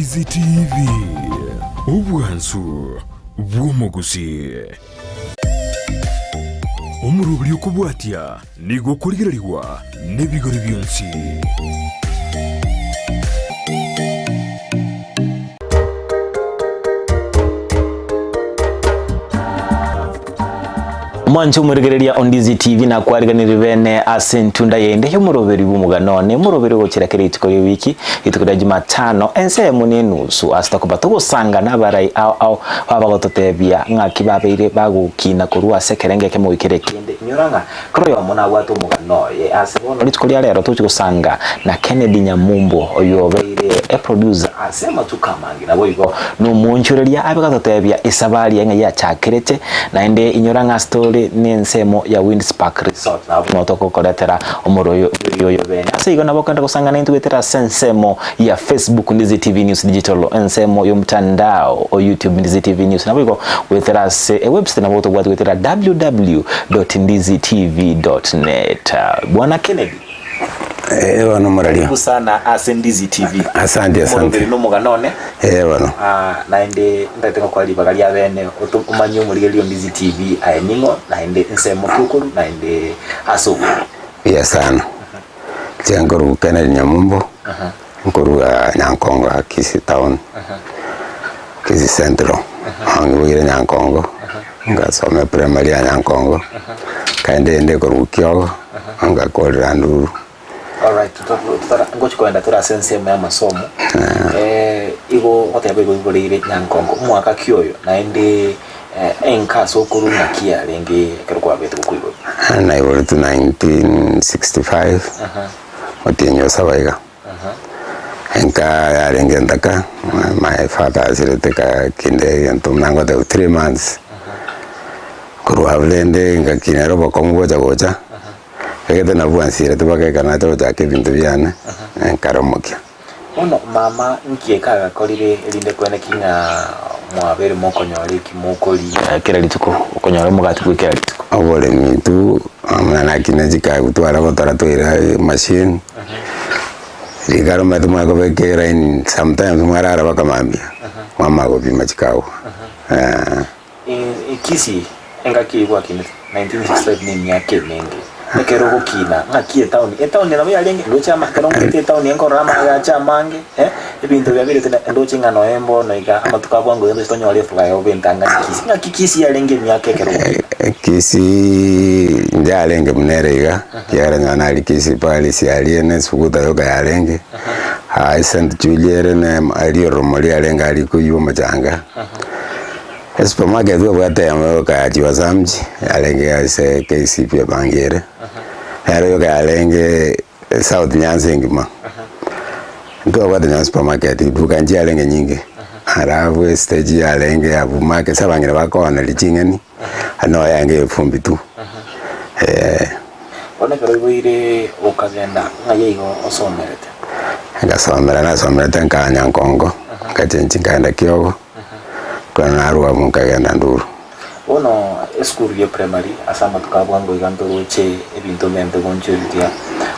Ndizi TV, obwansu bw'omogusii. Omoroberi okobwatia nigo okorigererigwa nebigori bionsi. Mwanche omorigereria o Ndizi TV nakwariganirie bene ase entunda yaende y'omoroberi bw'omogano one omoroberi ogochera kera rituko ri'ewiki rituko ria Jumatano ensemo na enusu ase tokoba togosanga nabarai ao ao baba bagototebia ng'aki babeire bagokina korwa ase ekerengo ekemo goikera ekende inyora ng'a Kera oyomo nabwate omogano oye. Ase bono rituko ria rero tochi gosanga na Kennedy Nyamumbo oyio obeire eproducer ase amatuko amange naboigo nomoonchoreria abe gatotebia esabari yaye ng'a yachakerete naende inyora ng'a ase tore nensemo ya Windspark Resort nabo buna togokoretera omoroyo oyo bene. Ase igo nabo okogenda gosanga naintwe goetera ase ensemo ya Facebook Ndizi TV News Digital, ensemo y'omotandao o YouTube Ndizi TV News, naboigo goetera ase ewebsite nabo tobwate goetera www.ndizitv.net. Bwana Kennedy. Eh, bono moraria. Karibu sana ase Ndizi TV. Asante, asante. Omoroberi nomogano one. Eh, bono. Ah, naende ntagete gokoa ribaga ria bene oto- omanye omorigereria o Ndizi TV aye ning'o naende ensemo ki okorwa naende ase oborwa. Buya sana. Inche nkorwa Kennedy Nyamumbo, nkorwa Nyankongo aa Kisii town, Kisii central, naiboire Nyankongo, ngasoma eprimary ya Nyankongo, naende ende korwa Kiogo, ngakorera Nduru. Alright, totara ngochi kogenda tore ase ensemo ya amasomo, igo ogoteba igo oiboreire Nyankongo, omwaka ki oyo naende Enka ase okorwa ng'aki yarenge ekero kwabete gokoiborwa? Naiboretwe 1965, omotienyi o saba iga. Enka yarenge entaka, my father asirete ka kinde egento buna ngoteba 3 months. Korwa abwo rende ngaki nere obokong'u gocha gocha, egete nabwo bwansirete mpaka ekero nacha gochaka ebinto biane, nkare omokia. Bono mama nki eke agakorire erinde kweneki ng'a mwabeire mokonyora eki mokoria kera rituko, okonyora omogati bwe kera rituko? Oboremi intwe buna nakina chikagu tware gotora twaira emachine, rikaro omanyete mwakobeka eraini sometimes mwarara mpaka mambia, mwamanya gopima chikagu eh. Kisii, engaki eyio gwakinete 1965 na emiaka emenge, ekero ogokina ng'aki etown, etown nabo yarenge ndoche ama ekero ngwete etown nkorora amagacho amange eh, ebinto biaberete na ndoche ng'a noe mbono iga amatuko a bwango iga ndoche tonyore eflyover entang'ani Kisii. Ng'aki Kisii yarenge emiaka ekero ogokina? Kisii yarenge buna ere iga, ekiagera nonya naria Kisii parish aria ene esuguta yoka yarenge, aa St Julia ere na aria oromo riarenge aria koiywa omochanga. Esupermarket ebwate eyemo yoka ya Chivas Samji yarenge ase KCB ebank ere, nero yoka yarenge South Nyanza engima. Ntwabwate nonya supermarket, duka nchiarenge nyinge, alafu estage yarenge ya Bumake ase abang'ina bakooneria ching'eni, aria noo yarenge ya efumbi tu, eh. Bono ekero oiboire okagenda ng'ai igo osomerete? Ngasomera nasomerete nkaa Nyankongo, ngachenchi nkaenda Kiogo. Ekero narua abwo nkagenda Nduru. Bono esukuru ye primary ase amatuko a bwango iga ntoroche ebinto omente gonchwerutia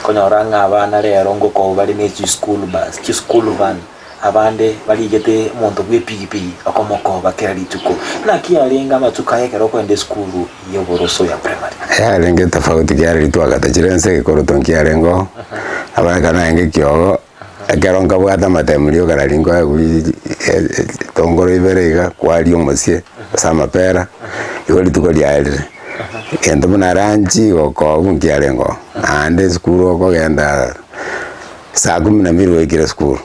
konyora ng'a abana rero ngokoba bare ne chischool bus, chischool van, abande barigete omonto bwe epigipigi okomokoba kera rituko. Naki yarenge amatuko aya ekero okoenda esukuru ya oboroso ya primary? Yarenge tofauti kiarenge twagata chire ense egekoroto nkiarenge oo, nabo ekero narenge kiogo. Ekero nkabwate amatemu rioka nari nkoegwa etongoro ibere iga, kwaria omosie gose amapera, igo rituko riarire. Egento buna lunch gokobu nkiarenge oo, naende esukuru okogenda saa kumi na mbili gwaikire esukuru,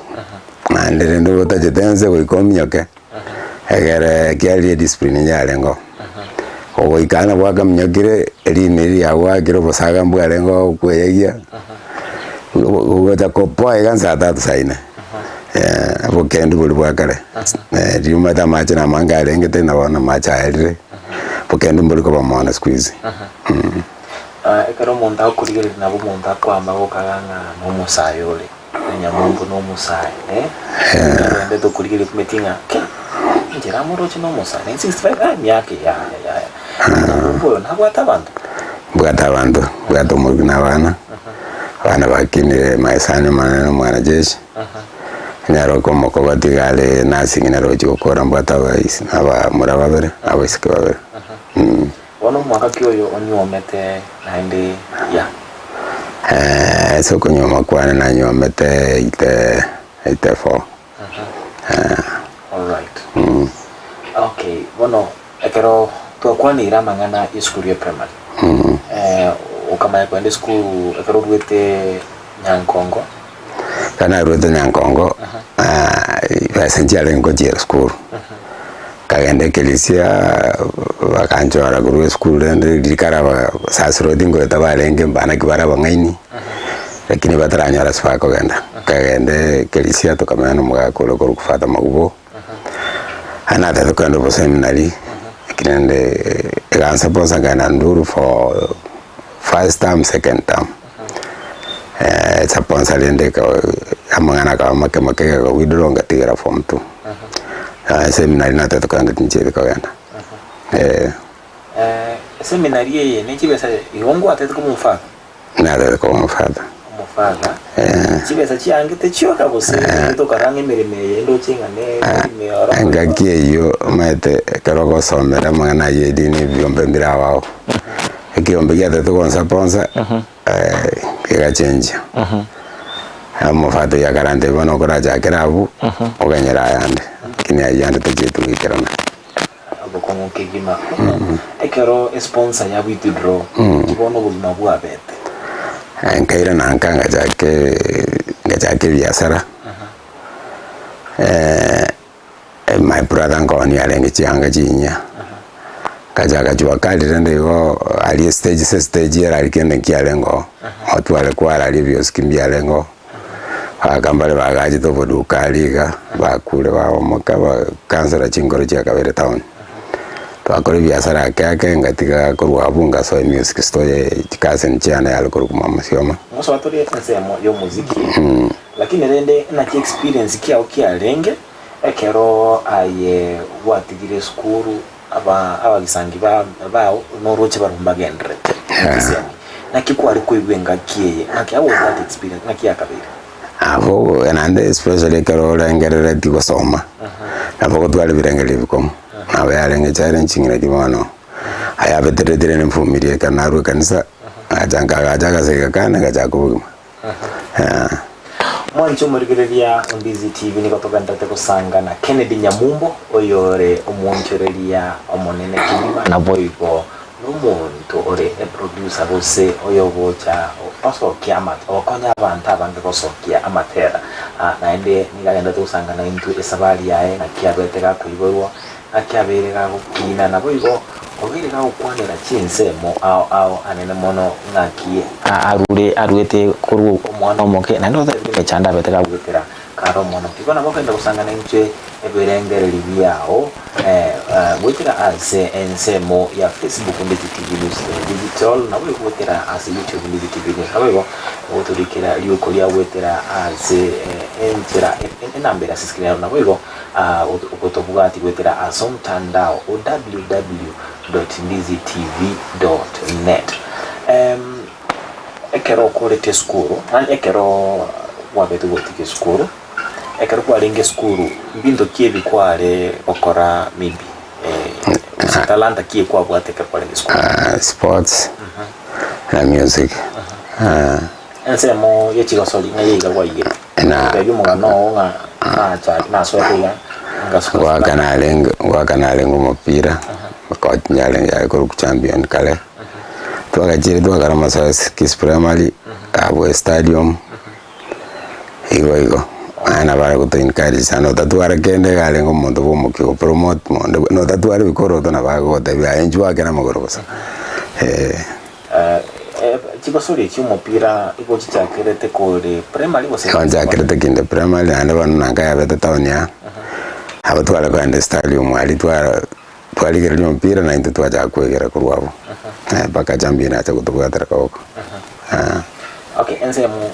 naende rende otachete nse goika ominyoke, egere ekiagera ediscipline yarenge oo. Ogoika ang'e gwakaminyokire, erimi riria gwakire obosaga mbwarenge oo okweyegia. Ogocha kopoa iga saa tatu saa inne, obokendu boria bwa kare, riria omanyete amache na amange arenge tari na bono amache aerire, obokendu mbori koba mono siku hizi. Ekero omonto agokorigereria nabo omonto akoamba gokaga ng'a nomosae ore, onyamonto nomosae eh, ogende okorigereria okumeti ng'a ki, inche namoroche nomosae, 1965 ah emiaka eye yaya yaya, onyamonto oyo nabwate abanto? Mbwate abanto, mbwate omorugi na abana, abana bakinire my son omonene na omwana jeshi. Nyaroke omokogoti iga are nursing nere ogochia gokora mbwate abaisi abamura babere na abaiseke babere. Bono omwaka ki oyo onyuomete naende ya? Ase okonyuoma kwane nanyuomete eighty 84. Alright. Okay, bono ekero twakwaneire amang'ana y'esukuru ya primary, okamanya kogenda esukuru ekero oruete Nyankongo. Ekero naruete Nyankongo, besa nchiarenge gochia esukuru, nkagenda ekelisia bakanchora korwa esukuru rende riria kare abasasiroti ngoeta barenge mbanaki bare abang'aini, lakini bataranyora ase bakogenda. Nkagenda ekelisia tokamenya na omogaka ore okorokwa Father Magubo, aye natete kogenda oboseminari, lakini rende egansaposa nkagenda Nduru for first term, second term. Esaponsa rende amang'ana akaba make make gakogwidora ngatigera form two. Seminary natete kogenda tinchieti kogenda. Seminary eye ne chibesa igo ngwatete koba omofather? Natete koba omofather. Omofather, chibesa chiangete chioka gose tokaranga emeremo eye ndoche ng'a ne emeremo oro? Engaki eyio omanyete ekero ogosomera amang'ana ayio edini ebiombe mbire ao ao. Ekiombe giatete gonsaponsa gegachenchia. Omofather oyio akarantebia bono okorachakera abwo, oganyere ayande, lakini ayio ande tochieti goikerana. Obokong'u kegima. Ekero esponsor ya withdraw, ki bono obogima bwabete? Nkairana nka ngachake ngachaka ebiasara, my brother nkooni arenge chianga chinyia, ngachaka jua kali rende igo aria estage ase estage ere aria kende nkiarenge oo, otware kwara aria ebioski mbiarenge oo, Abagaka mbare bagachete oboduka aria iga, bakure baomoka bakansora chinkoro chia kabere town. Twakora ebiasara ake ake ngatiga korwa abwo ngasoa emusic store ya chicousin chiane yare korokwa mama Sioma. Ngosoa tore ensemo y'omoziki, lakini rende naki experience kiao kiarenge ekero aye gwatigire esukuru aba abagisangi ba bao noroche barobwo mbagendererete chisemi. Naki kware koigwa engaki eye? Ng'aki how was that experience? Ng'aki yakabeire? Abwo naende especially ekero orengereretie gosoma, nabo ogotwara ebirengererio ebikong'u, nabo yarenge challenge ng'ina bono, aya abeteretie rende mvumirie ekero narwa ekanisa, ngacha nkagacha agasegi kane ngachaka obogima. Mwanche omorigereria o Ndizi TV nigo togenderete gosanga na Kennedy Nyamumbo oyore omwonchoreria omonene kegima naboigo nomonto ore eproducer gose oyogocha osokia ama ogokonya abanto abange gosokia amatera. Naende nigo agenderete gosanga naintwe esabari yaye naki abete gakoiborwa Naki abeire gagokina, naboigo obeire gagokwanera chinsemo ao ao anene mono ng'aki arure aruete korwa omwana omoke, naende otebire emechando abete kagoetera kare omwana omoke. Igo nabo okogenda gosangana inche ebirengererio biao goetera ase ensemo ya Facebook Ndizi TV News Digital, naboigo goetera ase YouTube Ndizi TV News, naboigo gotorikera riuko ria goetera ase enchera enamba ere ase escreen yao, naboigo Gotobwati goetera ase omotandao o www.ndizitv.net. Ekero okorete esukuru, yaani ekero gwabete gotiga esukuru, ekero kwarenge esukuru mbinto ki ebi kware gokora maybe gose talanta ki ekwabwate ekero kwarenge esukuru? Sports na music. Ensemo ye chigosori ng'a iga gwaigete. Na- Tebia omogano oo ng'a nacha nasoete iga ngasuka Goaka narenge goaka narenge omopira, coach narenge yare korokwa champion kare, twagachire twakora amasoesi Kisii primary, abwo estadium, igo igo. Naende nabo bare goto encourage sana otatwara kende iga arenge omonto bwa omokia go promote mono, notatwara ebikoroto nabo agogotebia aye inchuo oake namagoro bosa, eh. Chigosori chi'omopira igo chichakerete kore primary gose Igo nchakerete kinde primary naende bono na nkayabete town aa, abo tware kogenda estadium aria twara twarigereria omopira na intwe twachaka kwegera korwa abwo, mpaka champion acha gotobwatera koboko. Okay, ensemo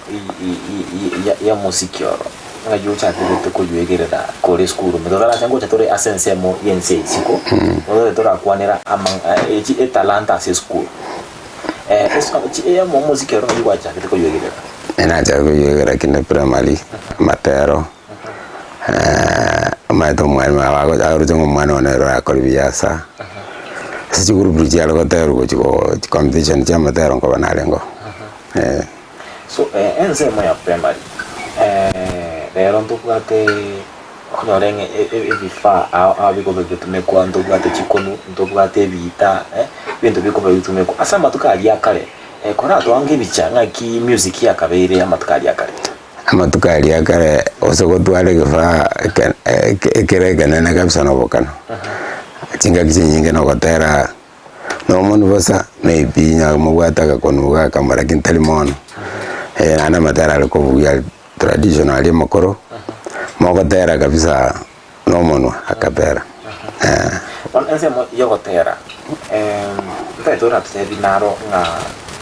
y'omosiki oro, ng'ai ochakerete koywegerera kore esukuru ime? Totaracha ngocha tore ase ensemo y'ense ya isiko, totari torakwanera etalanta ase esukuru. Omosiki oro ng'ai gwachakete koywegerera? Nachaka koywegerera kinde primary, amatero. Omanyete omwalimu nabo ago aroche ng'a omwana one nere orakore buya asa, ase chigroup chiare goterwa gochia go chicompetition chia amatero nkoba narenge oo, eh. So ensemo ya primary, rero ntobwate onyore ng'a ebifaa ao ao bikoba bigotumekwa, ntobwate chikonu, ntobwate ebiita, ebinto bikoba bigotumekwa. Ase amatuko aria akare, koratwange ebicha ng'aki music yakabeire amatuko aria akare? Amatuko aria akare gose gotwara egefaa eke ekere ekenene kabisa na obokano, chingaki chinyinge na ogotera na omonwe bosa maybe onye mobwate agakonu iga akamo lakini tari mono, naende amatera are kobugia traditional aria amakoro, mogotera kabisa na omonwa akapera eh. Bono ensemo y'ogotera, ntagete oratotebie naro ng'a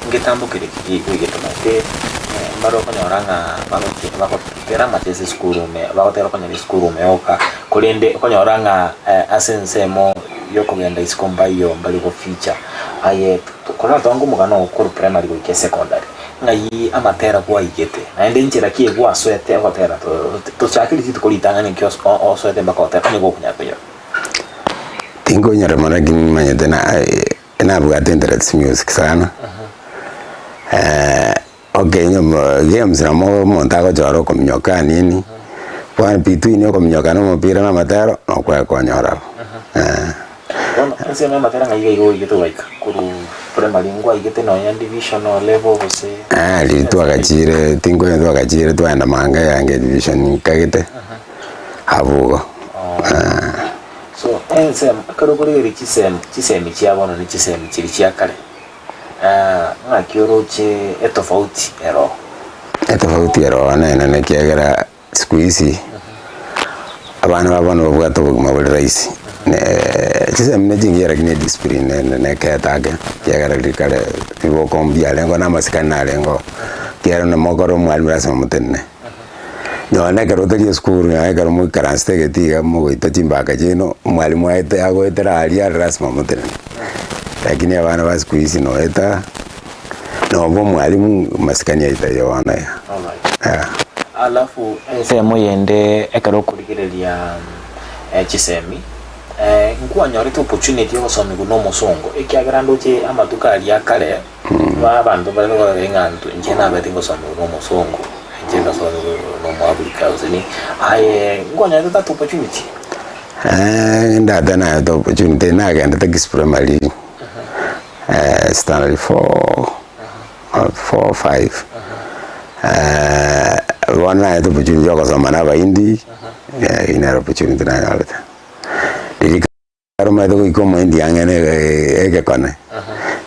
ngetambokire ki goigetomete, mbare okonyora ng'a bagochi bagotera amache ase esukuru ime, bagotera okonyora esukuru ime yoka, korende okonyora ng'a ase ensemo yokogenda isiko mbaiyo mbari goficha. Aye koratoange omogano oo korwa primary goika esecondary, Ng'ai amatera gwaigete, naende inchera ki gwasoete ogotera? Tochakeri rituko ritang'ani nki osoete mpaka otera onye gokonyara koinyora. Tinkonyora mono lakini nimanyete na nabwate interest music sana, okay onye games nabo omonto agochora okominyoka nini, bono between okominyoka na omopira na amatero, nokwaya konyora abwo. Bono ensemo y'amatera ng'ai iga iga oigete goika korwa primary nkwaigete nonya divisional level gose? Riria twagachire tinkonya twagachire twaenda manga yange division nkagete abwo igo. So ensemo ekero okorigereria chisemi chisemi chia bono ne chisemi chiria chia kare, ng'aki oroche etofauti ero? Etofauti ero nene ekiagera Siku hizi abana ba bono babwate obogima bore rahisi, chisemi ne chingiya lakini ediscipline ne ekeeta ake, ekiagera riria kare riboko mbiarengeo na amasikani narengeo, ekiagera onye mokore omwalimu lasima motenene. Nonye na ekero otaria esukuru nonye ekero moikaransete egeti iga mogoita chimbaka chiaino, omwalimu aete agoetera aria are lasima motenene. Lakini abana ba siku hizi noeta. Noba omwalimu masikani aito aye bono iga. Alright. Alafu ensemo yende ekero okorigereria chisemi, nkwanyorete opportunity yogosomigwa na omosongo ekiagera ndoche amatuko aria akare, ba abanto bare korora ng'a inche nabete ngosomigwa na omosongo, inche ngasomigwa na omoafrica gose ni, aye nkwanyorete that opportunity? Ndate naete opportunity nagendete Kisii Primary. Standard 4 4 5 bono nanyete opportunity ya gosoma na abaindi, eyio nere opportunity nanyorete. Riria ekero omanyete goika omoindi ang'e na egekone,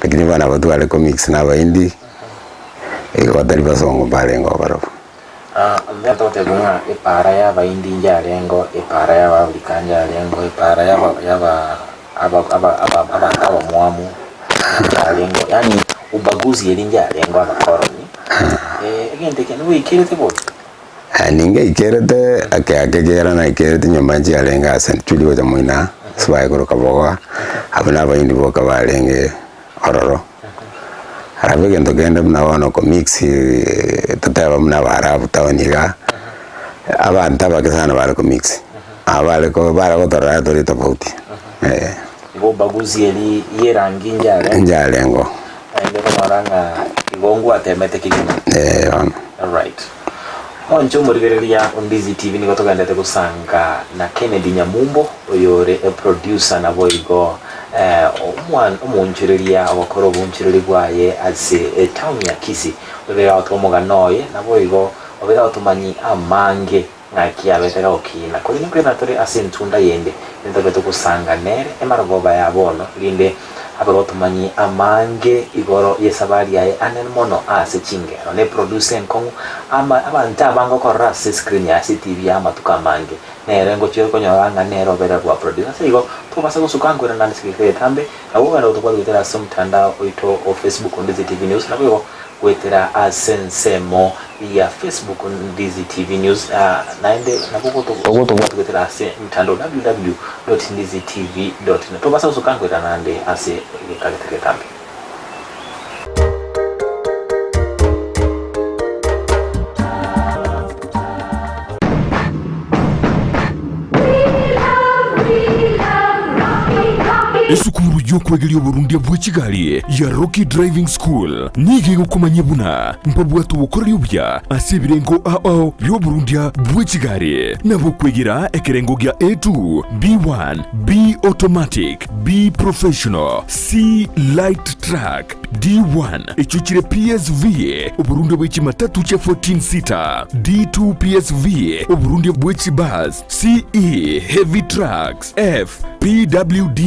lakini bono nabo tware komix na abaindi, igo tari basongo mbarenge barobwo. Mbuya togoteba ng'a epaara y'Abaindi njarengeo, epaara y'Abaafrika njarengeo, epaara y'aba y'aba aba aba aba abanto abamwamu njarengeo, yaani ubaguzi eria njarengeo abakoroni, egento eke nigoikerete bobe? Ningaikerete ake ake ekiagera naikerete nyomba nchiarenge ase churi gocha moino ase baye koroka bogoa, abwo na abaindi boka barenge ororo. Alafu egento kende buna bono okomix totebe buna abaarabu town igaa, abanto abake sana bare komix, aba bare ko bare gotorora tore tofauti eh. Igo ubaguzi eri y'erangi njarenge. Njarenge oo. Naende okonyora ng'a igo ngwatemete kegima. Eh bono. Alright. Mwanche omorigereria o Ndizi TV nigo togenderete gosanga na Kennedy Nyamumbo oyore eproducer naboigo Omoonchoreria ogokora oboonchoreri bwaye ase etaoni ya Kisii, obeire agoteba omogano oye, naboigo obeire agotomanyia amange ng'aki abete gagokina. Korende nkorenda tore ase entunda yende, ntobe togosanga nere emarogoba ya bono, erinde abe agotomanyia amange igoro y'esabari yaye anene mono ase chingero. Ne producer enkong'u, ama abanto abange okorora ase escreen ya ase etibi ya amatuko amange. Nere ngochia konyora ng'a nere obere bwa producer. Ase igo, tobasa gosuka nkoirana ase egeka egetambe, nabo ogende gotobwati goetera ase omotandao oito o Facebook Ndizi TV News, naboigo goetera ase ensemo ya Facebook Ndizi TV News, naende nabo ogotobwati goetera ase omotandao www.ndizitv.net. Tobasa gosuka nkoirana naende ase egeka getari getambe. Esukuru y'okwegeria oborundia bwe chigari ya Rocky Driving School nigo egokomanyia buna mbabwate obokoreri obuya ase ebirengo ao bi'oborundia bwe chigari, nabo okwegera ekerengo gia A2, B1, B Automatic, B Professional, C Light Truck, D1 echio chire PSV, oborundia bwe chimatatu chia 14 seater, D2 PSV, oborundia bwe chibus, CE Heavy Trucks, F PWD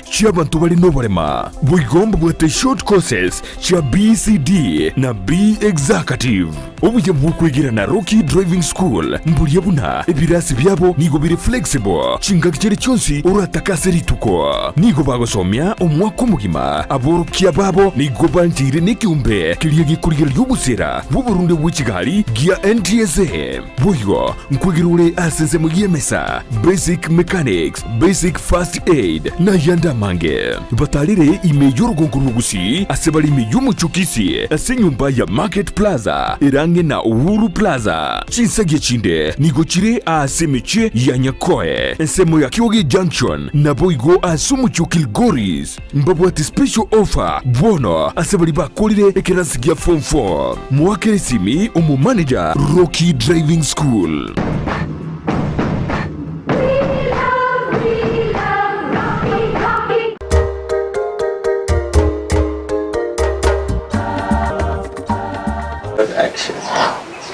chi'abanto bare noborema. Boigo mbabwate short courses chia BCD na B Executive. Obuya bw'okwegera na Rocky Driving School mboria buna ebirasi biabo nigo bire flexible chingaki chiria chionsi oratake ase rituko. Nigo bagosomia omwaka omogima. Aborokia babo nigo bancheire nekeombe keria gekorigereria obosera bw'oborunde bwe chigari gia NTSA. Boigo nkwegera ore ase ensemo y'emesa, basic mechanics, basic first aid, na ayande amange. Batarere ime y'orogongo rw'Ogusii ase bare ime y'omochie o Kisii ase enyomba ya Market Plaza ere ang'e na Uhuru Plaza. Chinsagia chinde nigo chire aase emechie ya Nyakoe, ensemo ya Kioge Junction, naboigo ase omochie o Kilgoris. Mbabwate special offer bono ase baria bakorire ekerasi gia form 4. Moakere esimi omomanager Rocky Driving School.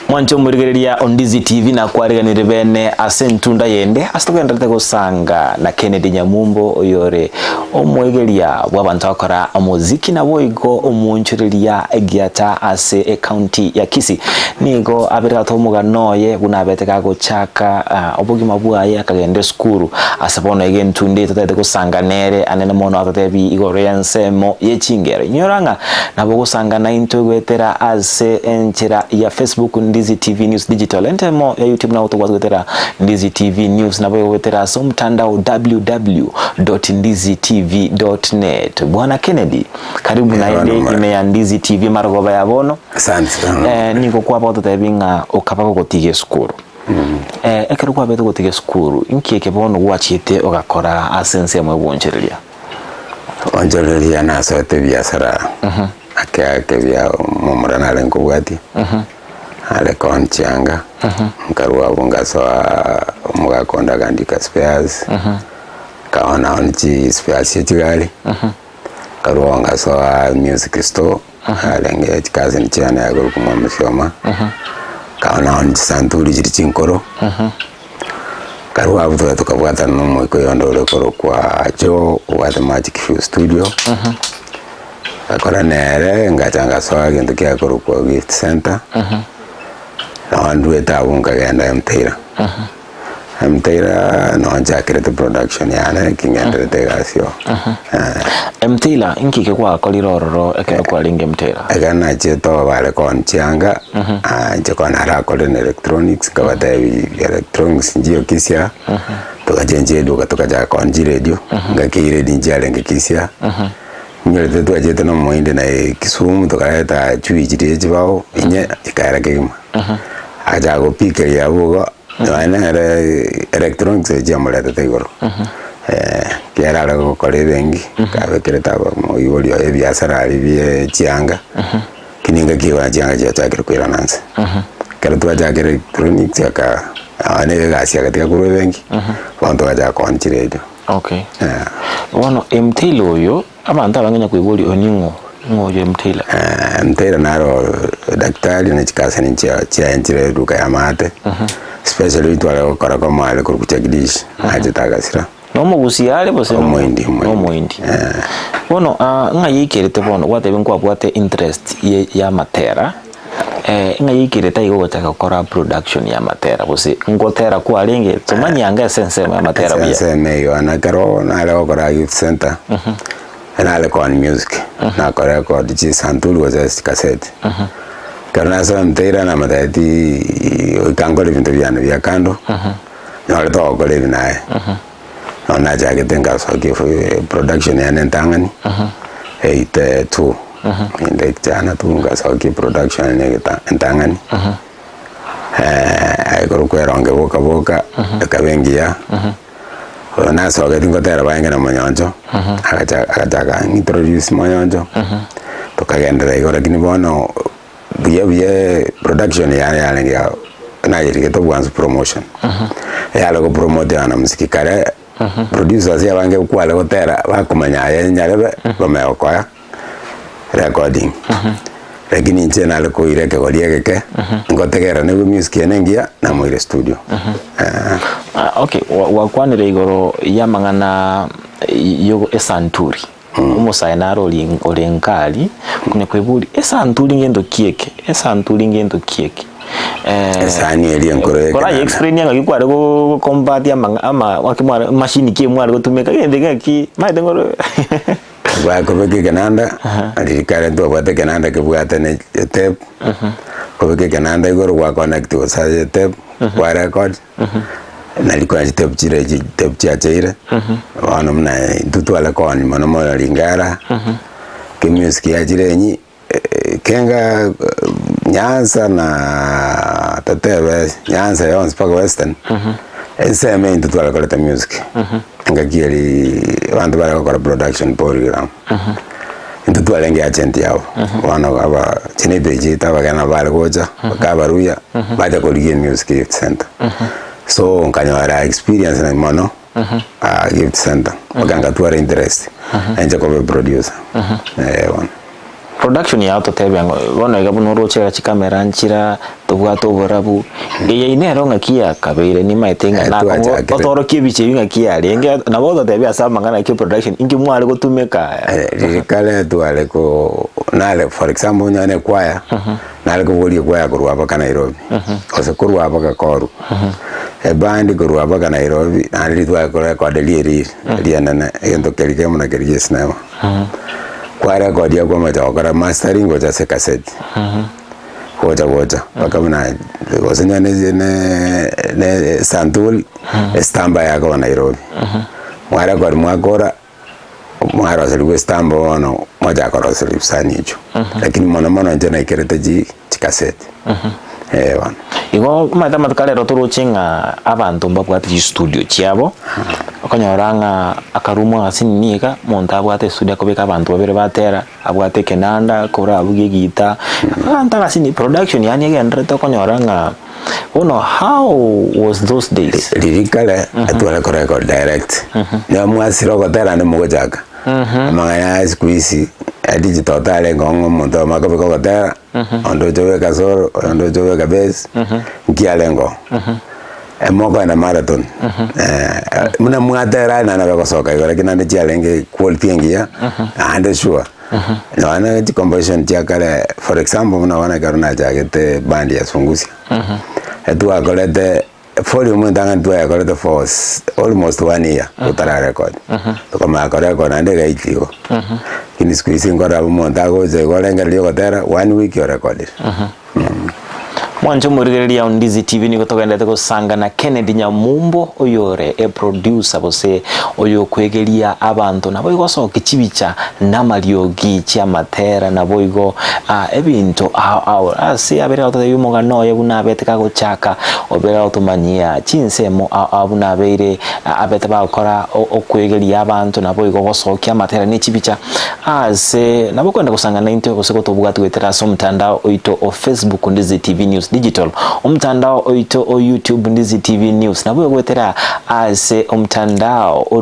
Mwanche omorigereria o Ndizi TV nakwariganire bene ase entunda yende ase togenderete gosanga na Kennedy Nyamumbo oyore omwegeria bw'abanto agokora omoziki naboigo omoonchoreria egiata ase ecounty ya Kisii. Nigo abere gatoa omogano oye buna abete gagochaka obogima bwaye akagenda esukuru ase bono iga entunda eye totagete gosanga nere anene mono atotebi igoro y'ensemo ye chingero. Inyora ng'a Nabo ogosangana intwe goetera ase enchera ya Facebook Ndizi TV News Digital, entemo ya YouTube nabo tobwate goetera Ndizi TV News, nabo goetera ase omotandao www.ndizitv.net. Bwana Kennedy, karibu naende ime ya Ndizi TV marogoba ya bono. Asante sana. Eh, nigo kwaba ototebi ng'a okaba gogotiga esukuru. Eh, ekero kwabete gotiga esukuru, inki eke bono gwachiete ogakora ase ensemo y'obwonchoreria? Onchoreria nasoete ebiasara ake ake bia omomura nare nkobwatia, nare konchianga, nkarwa abwo ngasoa omogaka onde akandika spares, nkaona on chispares chia chigari, nkarwa abwo ngasoa music store, arenge chicousin chiane akorokwa mwamusioma, nkaona on chisanturi chiria chinkoro. Karue abwo twaye tokabwatana na omoika oyonde ore korokwa Joe obwate Magic Few Studio, ngakora nere ngacha ngasoa egento kiakorokwa Gift Center, noo ndwete abwo nkagenda Mtaira. Mtaira noo nchakerete production yane eki ngenderete egasi oo. Mtaira, inki eke gwakorire ororo ekero kwarenge Mtaira? Ekero nachiete oo bare konchianga, inche konya narakorire na electronics, nkabatebia electronics nchiyo kisia, togachenchia eduka togachaka koonia chiredio, ngaki eredio nchiarenge kisia, nyorete twachete na omohindi naye Kisumu tokareta chui chiria chibao, inye ekaera kegima. Agachaka gopikeria abwo igo, nonya nere electronics echio chiamoretete igoro, ekiagera are gokora ebenki, kabekerete aba omoibori oye ebiasara aria bie chianga, lakini engaki igo chianga chiachakire koirana nse. Ekero twachakire electronics aka nonye na egasi agatiga korwa ebenki, bono togachaka koonia chiredio. Okay. Bono emtailor oyo, abanto abange onye koiboria oyo ning'o? Ng'o oyo emtailor? Emtailor naro daktari na chikaseni chia chiaye eduka ya maate, especially tware gokora komo are korwa Jagdish, nachete agasira. Nomogusia are gose no- Omoindi, omoindi. Nomoindi. Bono ng'a yaikerete bono gwateba nkwabwate interest ye ya amatera, ng'a yaikerete aiga ogochaka gokora production ya amatera gose ngotera kwarenge tomanyie anga ase ensemo ya amatera Ase buya. ensemo eyio na ekero nare gokora youth center, nare koan music, nakorecord chisanturi gose chikaseti. Ekero nasoa mtaira namotebeti goika nkore ebinto biane bia kando, nyore togokora ebi naye. Nabo nachagete ngasokia production yane entang'ani, 82, inde kichana tu ngasokia production yane egeta entang'ani, ekorokwa eronge boka boka, ekaba engiya. Oyo nasogeti ngotera baenge na monyoncho, agacha agachaka ang'introduce monyoncho, tokagenderera igo lakini bono buya buya production yane yarenge ya nayerigete obwansu promotion, yare go promote wanamuziki kare, producers abange kware gotera bakomanya aye nyarebe, bamanya gokoa recording. Lakini inche nare koira ekegori egeke, ngotegerera naigwe music eye nengiya, namoire studio. Eh. Ah, okay, gwa- gwakwanire igoro y'amang'ana yogo esanturi omosae naro ori ore nkari konya kwebori esanturi ngento ki eke esanturi ngento ki eke eh, Esani eria enkoro koraye y'ekenanda. explain ng'aki kware go convert amang'a ama ng'aki mware machine ki mware gotumeka gento ng'aki maete ngoro Bakobeka ekenanda, riria kare ntwabwate ekenanda kebwate ne etape, kobeka ekenanda igoro gwa connect gose ase etape, kwa record, nari konya chitape chire chitape chiacheire, bono buna intwe tware koonia mono mono ringara, emusic yachire enyia. Kenga Nyanza na totebe Nyanza yonsi mpaka Western, ensemo eye intwe twarakorete music, engaki eria abanto bare gokora production program, intwe twarenge agent yabo, bono aba chineighbour chiaito abageni nabo bare gocha, bakabaruya, bacha korigia emusic Gift Centre. So nkanyora experience na mono. Gift Center mpaka ngatwara interest nainche koba eproducer eh bono. Production yao totebe ang'o bono iga buna oroche iga chikamera nchira tobwate oborabu eye nero ng'aki yakabeire nimaete ng'a Eh, nakongo twachakire. otorokie ebicha ebi ng'aki yarenge nabo ototebia ase amang'ana naki production inki mware gotumeka Eh, riria kare tware ko nare for example onye ne ekwaya Nare koboria ekwaya korwa mpaka Nairobi, gose korwa mpaka Koru. Ebandi korwa mpaka Nairobi, naende riria tware korekoderia eriri rienene, egento keria kemo na keria gia esinema. Kwarekodia kwamacha gokora mastering gocha ase ekaseti, gocha gocha mpaka buna gose onye ne ne ne santuri, estamp yakoba Nairobi. Mwarekodi mwakora. Mwaroserigwe estamp bono mwachaka koroseria chisani echio, lakini mono mono inche naikerete chi chikaseti, eh bono. Igo omanyete amatuko arero toroche ng'a abanto mbabwate chistudio chiabo, okonyora ng'a akarumu ase nini iga, omonto abwate estudio akobeka abanto babere batera, abwate ekenanda, korabugie egita, abanto agasini production yaani egendererete okonyora ng'a. Bono how was those days? Riria kare etware korecord direct, nigo mwasire ogotera naende mogochaka, amang'ana ya siku hizi ya digital tarenge ng'a omonto oyomo akobeka ogotera, onde ocha obeka solo, oyonde ocha obeka bass, nkiarenge oo. Emokoenda marathon, buna mwatera aye naende nabo egosoka igo lakini naende chiarenge quality engiya, naende sure. Nonya ne chicomposition chia kare, for example buna bono ekero nachagete band ya Sungusia, etwakorete volume entang'ani twayekorete for almost one year totara record, tokamanya korecord naende egaika igo. Lakini siku hizi nkorora omonto agocha igo orengereria ogotera one week orecordire. Mwanche omorigereria o Ndizi TV nigo togenderete gosanga na Kennedy Nyamumbo oyore eproducer gose oyokwegeria abanto naboigo osokia chibicha namariogi chiamatera naboigo ah, ebinto ao ao ase abere agototebia omogano oye buna abete kagochaka obere agotomanyia chinsemo ao ao buna abeire abete bagokora okwegeria abanto naboigo gosokia amatera ne chibicha Ase nabo kwenda gosanga naintwe gose gotobwati goetera ase omotandao oito o Facebook Ndizi TV News Digital, omotandao oito o YouTube Ndizi TV News, naboigo goetera ase omotandao o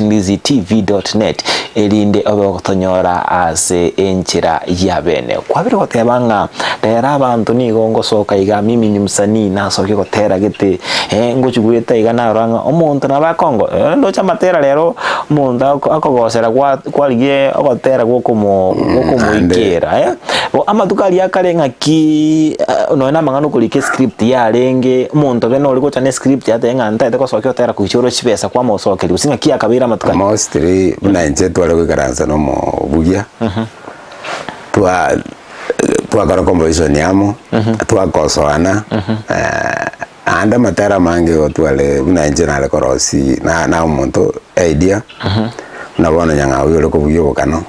www.ndizitv.net erinde obe gotonyora ase enchera ya bene. Kwabire goteba ng'a rero abanto nigo ngosoka iga mimi ni msanii nasokia gotera gete eh, ngochi goeta iga narora ng'a omonto nabo akongo eh, ndoche amatera rero Omonto akogosera kwarigia ogotera gwokomoikera eh. Bo amatuko aria akare ng'aki nonya na amang'ana okorika escript yarenge, omonto bene ore gocha na escript atebe ng'a ntaete gosokia otera gochia ore chibesa kwamosokeria gose ng'aki yakabeire amatuko aya. Mostly buna inche tware goikaransa na omobugia, twa twakora composition amo, twakosoana. Naende amatera amange igo tware buna inche nare korosia na na omonto idea, buna bono nyang'au oyore kobugia obokano,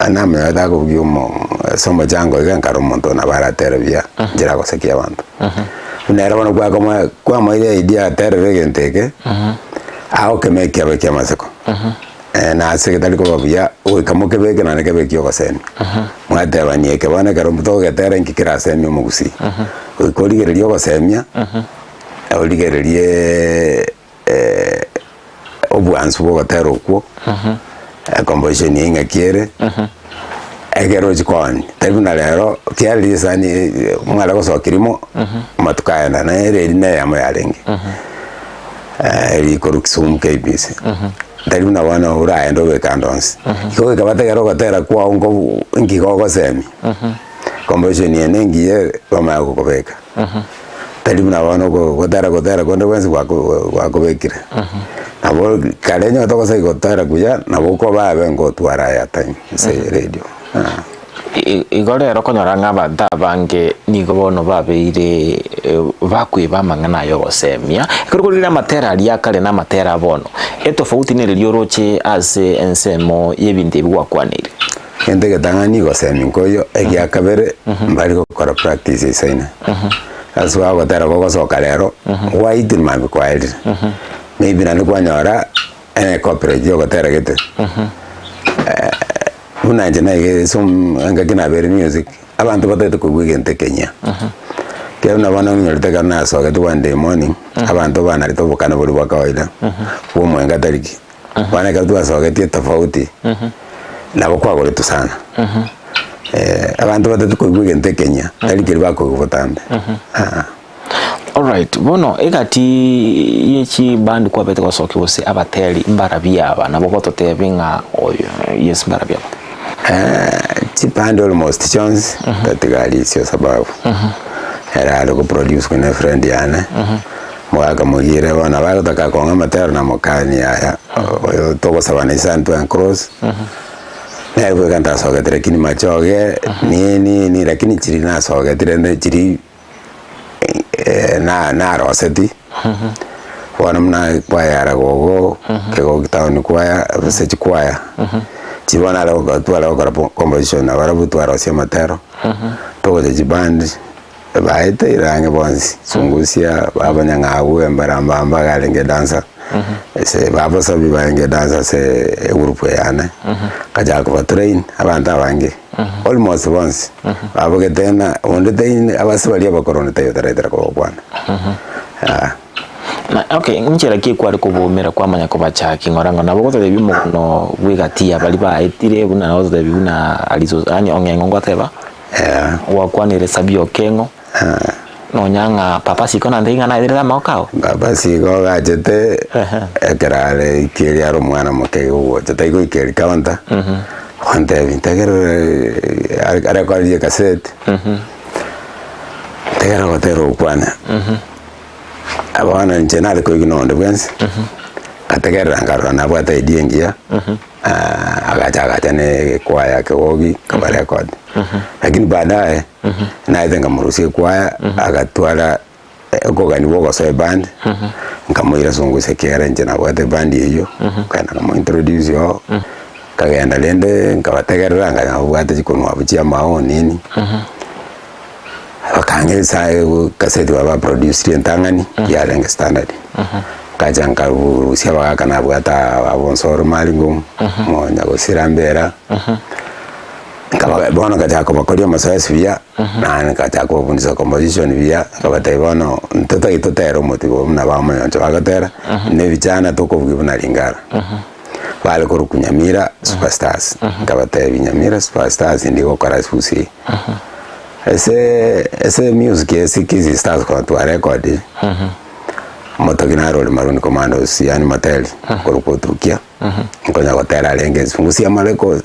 namanyete akobugia omo ase omochango iga nkare omonto nabo aratere buya, inche nagosekia abanto. Buna ere bono kwakomoa kwamoeire idea aterere egento eke. Agokema ekiabo kia amaseko, na ase getari koba buya, goika mokebeke naende kebe eki'ogosemia. Mwatebania eke bono ekero togetera inki kerasemie omogusii. Goika origererie ogosemia, origererie obwansu bwa ogotera okwo, ecomposition eye ng'aki ere, ekero ochia koonia, tari buna rero, kiarire risani mware gosokia rimo, amatuko aya na nere eri na eyemo yarenge, eri korwa Kisumu KBC, tari buna bono oraende obeke ande onsi. Igo goika bategere ogotera kwao nkobu nki gogosemia, composition eye na engiya ere, bamanye gokobeka. Tari buna bono oko gotera gotera konde gwensi gwako gwakobekire. Nabo kare onye togosaia gotera buya, nabo okoba abe ngotwara airtime ase eredio. Igo rero okonyora ng'a abanto abange nigo bono babeire bakweba amang'ana aya ogosemia, ekero okorigereria amatera aria akare na amatera a bono, etofauti nere oroche ase ensemo y'ebinto ebi gwakwaneire. Egento egetang'ani gosemia nkoyo, egia kabere mbari gokora practice eisaine. Ase bagotera gogosoka rero, gwaitire mambia kwaerire. Maybe naende kwanyora ecopyright ya ogotera gete. Buna inche naige ase engaki nabeire music, abanto batagete koigwa egento ekenyia. Ekero buna bono onyorete ekero nasogete one day morning, abanto banarete obokano boria bwa kawaida, bwa omwenga tari ki. Bono ekero twasogetie tofauti, nabo kwagoretwe sana. Abanto batatu koigwa egento ekenyia, tari keria bakoigwa botambe. Aa. Alright, bono egati ye chiband kwabete gosokia gose abateri mbarabia aba nabo gototebia ng'a oyo yes mbarabia aba. Chiband almost chionsi, tatiga Alicia sababu, ere are goproduce ne friend yane. Omogaka mogiire bono nabo agotaka kong'a amatero na mokani yaya, oyo togosabana isano twa cross, nere bweka ntasogete lakini machoge, nini nini lakini chiria nasogeti rende chiria na naroseti, bono buna kwaya ya Ragogo, Kegogi town kwaya, gose chikwaya, chiria bono nare gokora tware gokora composition nabarabwo twarosia amatero, togocha chiband. Baeteire ang'e bonsi, Sungusia, baba Nyang'au, Embarambamba iga arenge edancer, ase baba Sabi barenge edancer ase egroup eye yane, nkachaka kobatrain abanto abange, almost bonsi, baba Getena, onde taiyo abase baria abakoro onde taiyo otaraetera kobakwana, yea. Na okay, nchera ki kware koboumera kwamanya kobachaki ng'ora ng'ora? Nabo ogotebia omogono bw'egati ya baria baetire buna nabo ogotebia buna Alice yaani ong'eng'o ngoteba. Gwakwanire Sabia Okeng'o, nonya ng'a Papa Siko naende ing'ana aerire amagoko ao? Papa Siko gachete ekero are ikeri are omwana moke iga ogocha tari goika eri counter, agontebia ntegerere arekorerie ekaseti, ntegerere ogotera okwane. Bono inche nare koigwa na onde bwensi, nkategerera nkarora nabwate idea engiya. Agacha agacha na ekwaya kegogi akabarecord lakini baadaye naete nkamorusia ekwaya agatwara okogania bwa ogosoa eband nkamoira sungusia ekiagera inche nabwate eband eywo nkaenda nkamointroduce oo nkagenda rende nkabategerera nkanya nabwate chikonwa abwo chia amao nini Bakang'aa esaa ekaseti baba baproducirie entang'ani yarenge standard. Nkacha nkarusia abagaka nabwate aba Bonsoro Maringo, Monyagosira Mbera, nkaba bono nkachaka kobakoria amasoesi buya, naende nkachaka kobafundisha composition buya, nkabatebia bono ntotagete totere omotigo buna bamonyoncho bagotera, na ebichana tokobugia buna ringara. Bare korokwa Nyamira Superstars, nkabatebia Nyamira Superstars ndigokora ase Ase ase music ase Kisii Stars korwa twarecordire, omotoki naro ore Maroon Commandos yaani Moteri korwa Kotukia, nkonya gotera arenge ense ngusia amareko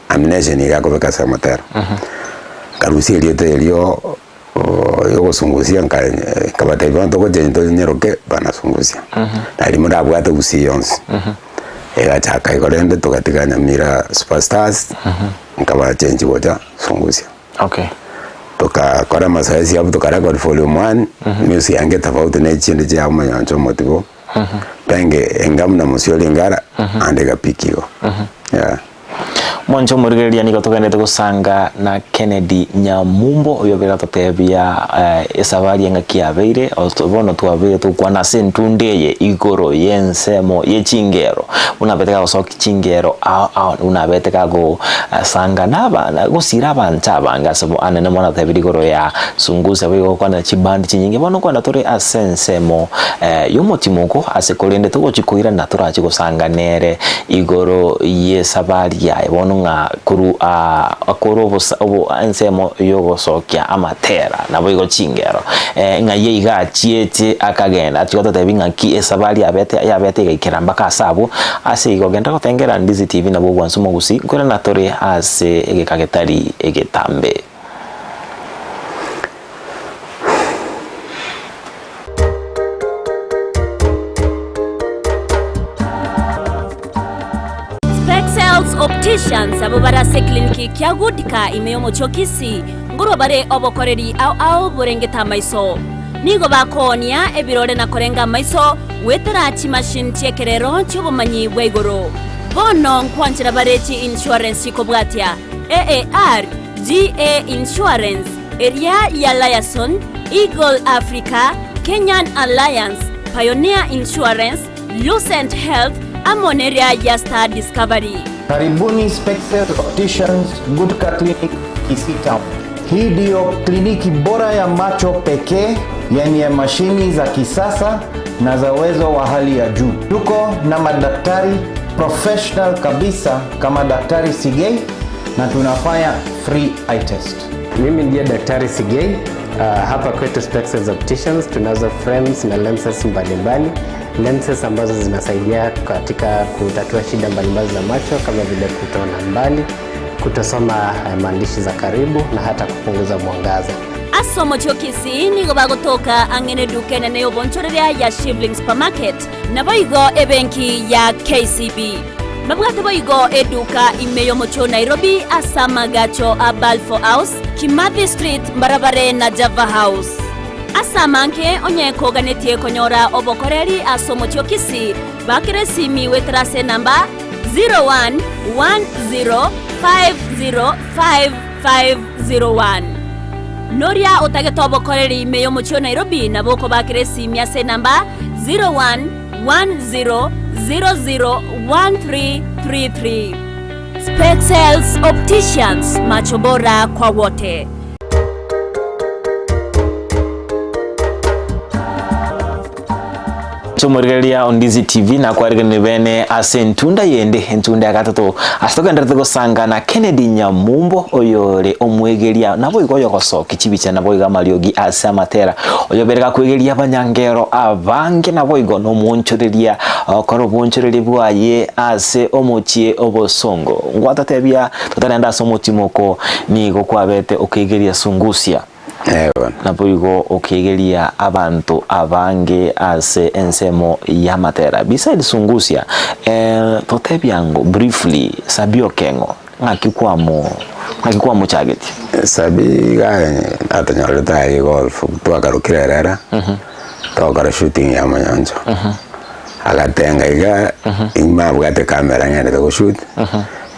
amination iga akobeka ase amatero. Nkarusia erieta erio yogosungusia nka nkabatebia bono togochengi tonyeroke banasungusia. Nario morabwate gusii yonsi. Egachaka igo rende togatiga Nyamira Superstars, nkabachengi gocha Sungusia. Okay. Tokakora amasoesi abwo tokarecord volume one, music yange tofauti na echinde chia omonyoncho omotibo, penge enga buna mosio ringara, naende egapiki igo, yeah. Mwanche omorigereria nigo togenderete gosanga na Kennedy Nyamumbo oyo obere gototebia esabari engaki yabeire bono twabeire togokwana ase entunda eye igoro y'ensemo ye chingero buna abete gagosokia chingero ao ao buna abete gagosanga na abana gosira abanto abange ase anene mono atebirie igoro ya Sungusia boigo gokwana chibandi chinyinge bono nkwana tore ase ensemo y'omotimoko ase korende togochi koirana torachi gosanga nere Igoro y'esabari yaye bono ng'a korwa aa akore obosa obo ensemo y'ogosokia amatera, naboigo chingero, ng'ai iga achiete akagenda achia gototebia ng'aki esabari yabete yabete egaikera mpaka ase abwo, ase igo genda gotengera Ndizi TV nabwo obwansu mogusi, nkorana tore ase egeka getari egetambe. Spexels Opticians abwo bare ase ecliniki kia Goodcare ime y'omochie o Kisii nkorwa bare obokoreri ao ao borengete amaiso. Nigo bakoonia ebirore na korenga amaiso goetera chimachine chi'ekerero chi'obomanyi bwa igoro. Bono nkwanchera bare chi insurance chikobwatia AAR, GA Insurance, eria ya Liaison, Eagle Africa, Kenyan Alliance, Pioneer Insurance, Lucent Health, amo neria ya Star Discovery. Karibuni Spexel Opticians Gutka Clinic Kisii Town. Hii ndiyo kliniki bora ya macho pekee yenye mashini za kisasa na za uwezo wa hali ya juu. Tuko na madaktari professional kabisa kama Daktari Sigei na tunafanya free eye test. Mimi ndiye Daktari Sigei. Hapa kwetu Spexels Opticians tunazo frames na lenses mbalimbali, lenses ambazo zinasaidia katika kutatua shida mbalimbali za macho kama vile kutoona mbali, kutosoma maandishi za karibu na hata kupunguza mwangaza. Ase omochie o Kisii nigo bagotoka ang'e neduka enene y'obonchoreria ya Shivling Supermarket, naboigo ebenki ya KCB. Babwate boigo eduka ime y'omochie o Nairobi ase amagacho a Balfour House, Kimathi Street mbarabare na Java House. Ase amange onye koganetie konyora obokoreri ase omochie o Kisii, bakera esimi goetera ase enamba 0110505501. Noria otagete obokoreri ime y'omochie o Nairobi nabo okobakera esimi ase enamba 01 10001333. Spexels Opticians, macho bora kwa wote. Chomorigereria Ondizi TV nakwariganire bene ase entunda yende entunda ya gatato ase togenderete gosanga na Kennedy Nyamumbo oyore omwegeria naboigo oyogosoki chibicha naboigo amariogi ase amatera Oyobere gakwegeria abanyangero abange naboigo nomoonchoreria okora oboonchoreria bwaye ase omochie obosongo. Ngwatatebia totarenda ase omotimoko nigo kwabete okegeria sungusia. Naboigo okegeria abanto abange ase ensemo y'amatera. Beside sungusia, eh, totebia ango briefly Sabby Okeng'o Ng'aki kwamo, ng'aki kwamochagetie? Sabi iga natonyorete aye golf twakarokire erera togokora shooting ya monyoncho agatenga iga imabwate camera ng'endete goshoot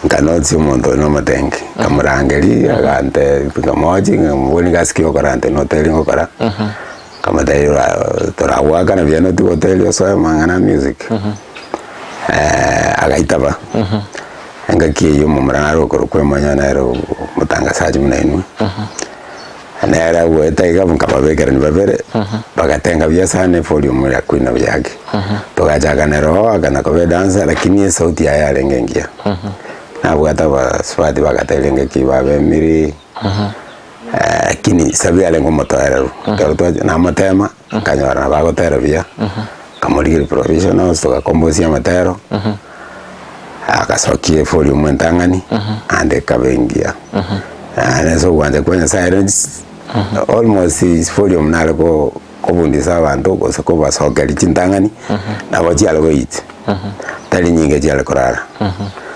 nkanotice omonto oyo nomotengi nkamorangeria agantebia nkamochi nkamobori gasi ki ogokora ante noteri ngokora nkamotebia ora toragoakana buya notige hoteli osoe amang'ana a music agaitaba. Engaki eyio omomura nare okorokwa Emonyo nere omotangasaji buna inwe, nere agoeta iga nkababekerania babere, bagatenga buya sana evolume ya Queen of Jackie. Togachaka nere oo akana koba edancer lakini esauti yaye yarenge engiya. Nabwate abasubati bagateria engaki babemiri, lakini sabi yarenge omotoereru. Ekero twacha namotema, nkanyora nabo agotera buya, nkamorigeria provisionals togakombosia amatero. Agasokia evolume entang'ani, naende ekaba engiya. Naende ase ogwancha kwa Nyasaye ere almost volume nare ko- kobundisa abanto gose kobasokeria chintang'ani, nabo chiare goicha, tari nyinge chiare korara.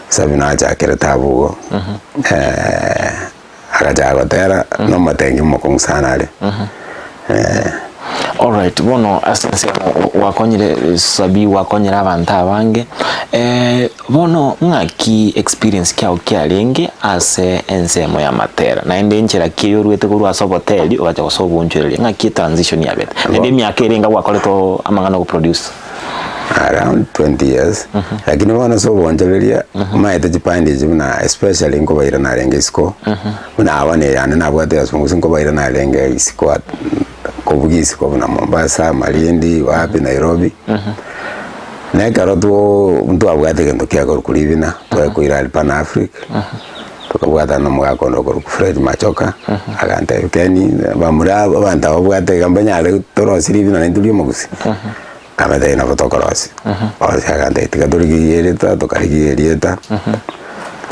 Sabi nachakerete abwo igo, agachaka gotera, na omotengi omokong'u sana are. Alright, bono ase ensemo gwakonyire Sabi gwakonyire abanto abange, bono ng'aki experience kiago kiarenge ase ensemo y'amatera? Naende enchera ki oyorwete korwa ase oboteri ogacha gosoa obonchoreria, ng'aki etransition yabete? Naende emiaka ere enga gwakorete amang'ana ogoproduce? Around 20 years, lakini bono ase obonchoreria, omanyete chipande echi buna especially nkobaira narenge isiko, buna aba na eyane nabwate ya sungusia nkobaira narenge isiko kobugia isiko buna Mombasa, Malindi, wapi Nairobi. Na ekero two ntwabwate egento kiakorokwa ribina, twakoira aria Pan Afric, tokabwatana na omogaka onde okorokwa Fred Machoka, agantebia Ken, bamura aba abanto aba obwate iga mbanyare torosie ribina naintwe ria omogusii, nkabatebia nabo tokorosia. Bonsi agantebia tiga torigerie erieta, tokarigia erieta,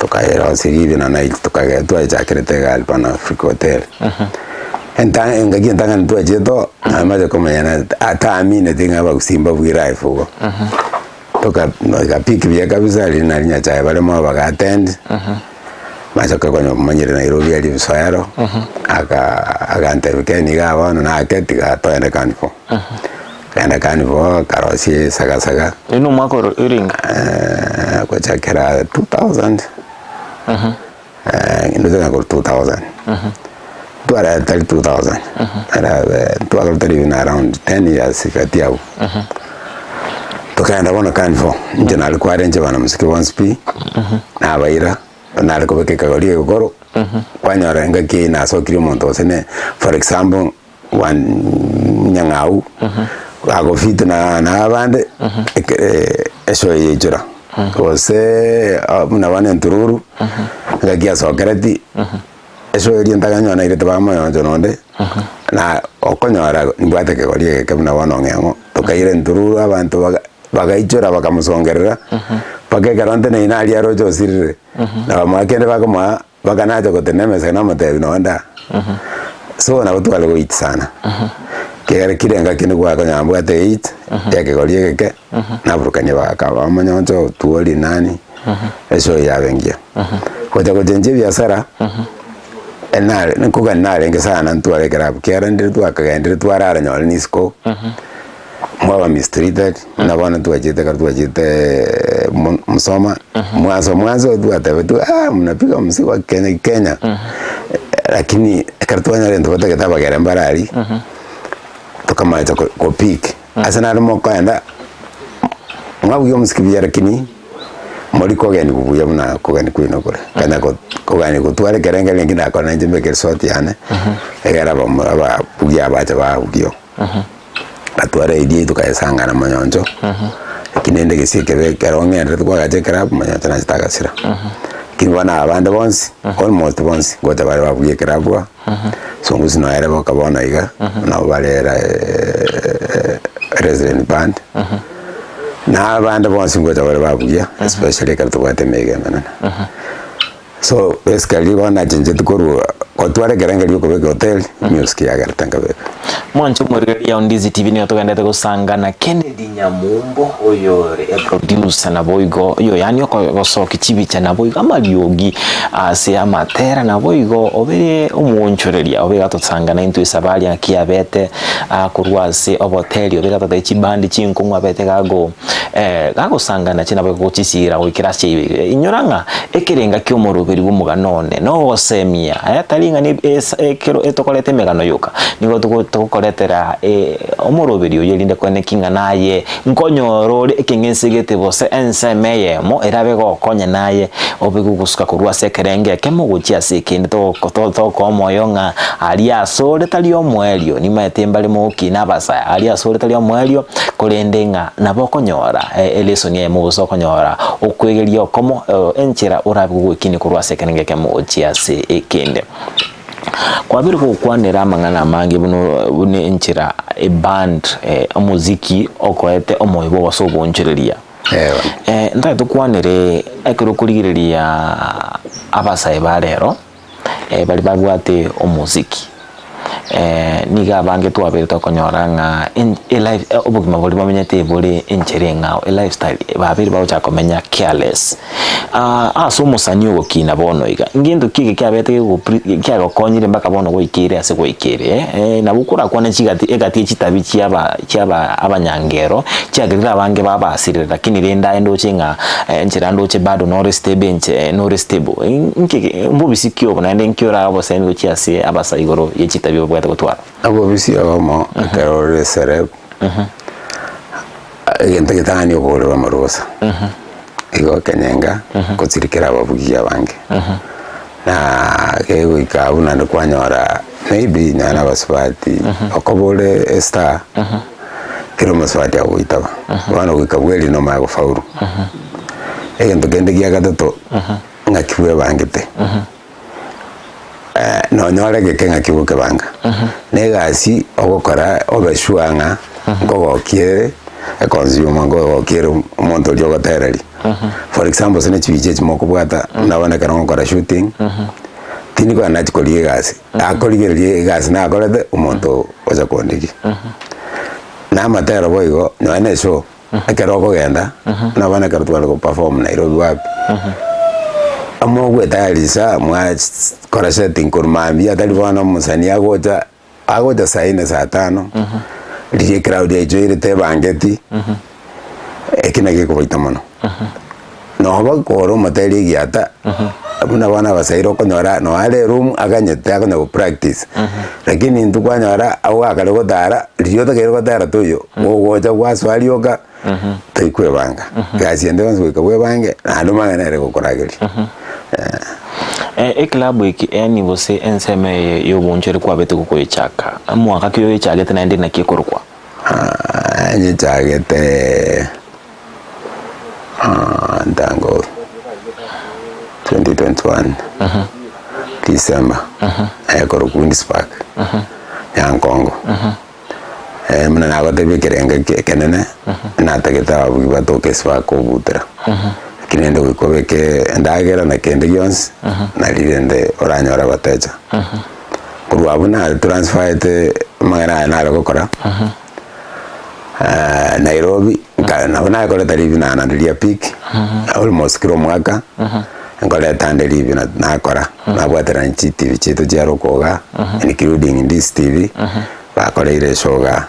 tokayerosia ribina naintwe tokagenda twayechakerete iga aria Pan Afric Hotel. Enta engaki entang'ani twachete oo, namache komanya na ataamineti ng'a abagusii mbabue life igo. Toka ekapick buya kabisa riria nari Nyachae bare moyo baga attend, machoka konya omanyire Nairobi aria ebisoero, aka agantebia Ken igaa bono nake tiga toende Carnivore. Tokagenda Carnivore, akarosia esagasaga. Oyio na omwaka oro orenga? Gochakera 2000. Intwe tokonyara korwa 2000, twara tari 2000, erabe twakorete ribina around 10 years gati abwo. Tokaenda bono Carnivore, inche nare kwarenche abanamosike bonsi pi, nabaira, nare kobeka ekegori egekoro, kwanyora engaki eye nasokirie omonto gose ne for example, one nyang'au, agofit na na abande, ekere eshow eye yaichora, gose buna bono entururu, engaki yasokereti, eshow eria ntaganyora nairete bamoyoncho nonde, na okonyora nimbwate ekegori egeke buna bono ong'eng'o, tokaira entururu abanto baga bagaichora bakamosongerera, mpaka ekero nteneine aria aroche osirire, na bamoa kende bakomoa. Mpaka nacha gotenena emesa namotebia nonye nda so nabo tware goit sana kegera kire engaki nigo mbwate eight ya ekegori egeke naburukania bagaka bamonyoncho otuori nani eshow yaba engiya. Gocha gochenjia ebiasara enare nkogani narenge sana ntware ekerabu kiagera ndire twakagendire twarara nonye na isiko. Mwaba mistreated, buna bono twachete ekero twachete mo- Musoma, mwanso mwanso twatebetiwe ah mnapiga mzigo wa Kenya Kenya, lakini ekero twanyora intwe batagete abagere mbare aria, tokamanya ko- kopick, ase naro mokoenda, mwabugia omosiki buya lakini mori kogeniwa buya buna kogeni kwino kore, kanya ko kogani gotwara ekerengerio nki nakora nainche mbeke eswati yane, egere abamura ababugia abache babugia oo. Gatwara eria tokayesangana monyoncho, lakini rende egesio ekebe ekero ng'enderete kwagacha ekerabu monyoncho nachete agasira. Lakini bono abande bonsi, almost bonsi ngocha bare babugia ekerabu aa, Sungusi noyo ere boka bono iga, nabo bare era resident band, na abande bonsi ngocha bare babugia, especially ekero tobwate emeyega emenene. So basically bono nachencheti korwa gotwara ekerengerio okobeka hoteli, music yagerete nkabeka. Mwanche omorigereria o Ndizi TV nigo togenderete gosanga na Kennedy Nyamumbo oyore eproducer naboigo oyo yaani okogosokia chibicha naboigo amariogi ase amatera naboigo obere omwonchoreria obe gatosanga naintwe esabari ng'aki yabete korwa ase oboteri obe gatotebia chibandi chinkong'u abete gago Gagosangana chinabo gochisiira goikera ase eyio iga. Inyora ng'a ekerenga ki'omoroberi bw'omogano one nogosemia, tari ng'a ekero etokoreta emegano yoka, nigo togokoretera omoroberi oyio erinde koeneki ng'a naye nkonyora ore ekeng'ense gete gose ensemo eyemo erabe gokonya naye obe gogosuka korwa ase ekerengo ekemo gochia ase ekende. Tokoa omoyo ng'a aria asore tari omoerio, nimaete mbare mogokina abasae, aria asore tari omoerio, korende ng'a nabo okonyora elesoni eyemo gose okonyora okwegeria okomo enchera orabe gogwekinia korwa ase ekerengo ekemo gochia ase ekende. Kwabeire gokwanera amang'ana amange buna buna enchera eband omoziki okoete omoyo bwa gose oboonchoreria. Ntagete tokwanere ekero okorigereria abasae ba rero baria babwate omoziki. Nigo abange twabeire tokonyora ng'a elife obogima boria bamenyete bore enchera eng'ao, elifestyle babeire bagochaka komenya careless. Ase omosani ogokina bono iga, ngento ki eke kiabete kiagokonyire mpaka bono gwaikeire ase gwaikeire? Nabo korakwane chigati egati ye chitabi chiaba chiaba abanyangero, chiagerire abange babasirire lakini rende aye ndoche ng'a enchera ndoche bado nore stable enche nore stable. Nki mbobisi ki obo naende nki orae obosemi gochia ase abasa igoro ye chitabi obwate gotwara? Obobisi obomo ekero ore celeb, egento getang'ani okoborerwa amarosa, igo okenyenga gochirikera ababugia abange, na kegoika abwo naende kwanyora maybe nonya na abasubati, okoba ore estar, kera omosubati agogoitaba, bono goika bweri nomanye gofaulu. Egento kende gia gatato, ng'aki bwebangete. Nonyore egeke ng'aki ogokebanga, na egasi ogokora obe sure ng'a nkogokia ere econsumer nkogokia ere omonto oria ogotereria. For example ase ne chibicha echi mokobwata buna bono ekero ngokora shooting, tindi kogenda nachia korigia egasi, nakorigereria egasi nakorete omonto ocha kondigia. Na amatero boigo, nonya na eshow. Ekero okogenda, buna bono ekero tware go perform Nairobi wapi, mogwetayarisa mwakora setting korwa mambia tari bono omosani agocha, agocha saa nne saa tano, riria ecrowd yaichoire tebangeti, eki nakio gekobaita mono. Noba kore omoteri egiata, buna bono abasairi okonyora nonya are eroom aganyete akonya go practice, lakini intwe kwanyora abwo gakare gotara, riria otakeire gotera toiyo, gogocha gwasoa rioka, toikwebanga. Egasi ende yonsi goika bwebange, naende omanye nere gokorageria. Eclub eke yaani gose ensemo eye ya obonchore kwabete gokoyechaka, omwaka ki oyochagete naende naki ekorokwa? Nyechagete. Ntango 2021 December korwa Queens Park Nyankongo. Buna nagotebia ekerengo eke ekenene natagete ababugi batoke ase bakobutera, lakini rende goika obeke endagera na kende gionsi nari rende oranyore abateja. Korwa abwo na transferete amang'ana aya nare gokora. Nairobi, nka nabo nakoreta ribina naende ria peak, almost kera omwaka, nkoreta nde ribina nakora, nabwaterania chitibi chiaito chia Rokoga, including this TV, bakoreire eshow igaa.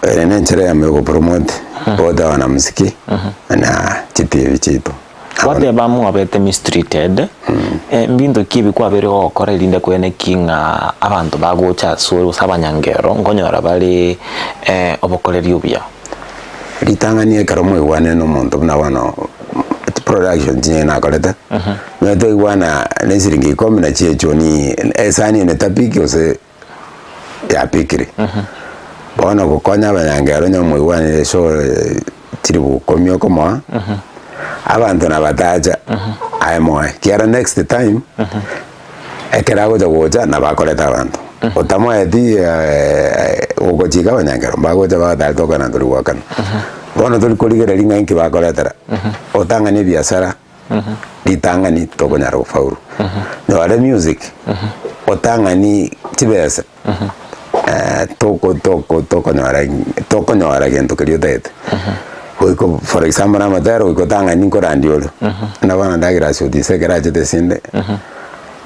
Eye na enchera eyemo ya ogopromote both abanamuziki na chitibi chiaito. Gwateba mwabete mistreated, mbinto ki ebi kwabeire gogokora erinde kwene ki ng'a abanto bagocha asore gose abanyangero nkonyora bare obokoreri obuya? Ritang'ani ekero mwaigwanire na omonto buna bono production chinyene nakorete, onye twaigwana na esiringi ikomi nachi echoni esani eye netapiki gose yapikire. Bono gokonya abanyangero onye mwaigwanire ase chiribu ikomi okomoa, abanto nabatacha aye moe, ekiagera next time, ekero agocha gocha nabo akoreta abanto. Otamoeti ogochika abanyangero mbagocha bagatara tokana tori goakana. Bono tori korigereria ng'a inki bakoretera, otang'ani ebiasara. Ritang'ani tokonyara gofaulu. Nore music, otang'ani chibesa, toko toko tokonyora tokonyora gento keria otagete. Goika for example na amatera goika otang'ani nkorandia ore, buna bono Douglas Otiso ekero achete esinde,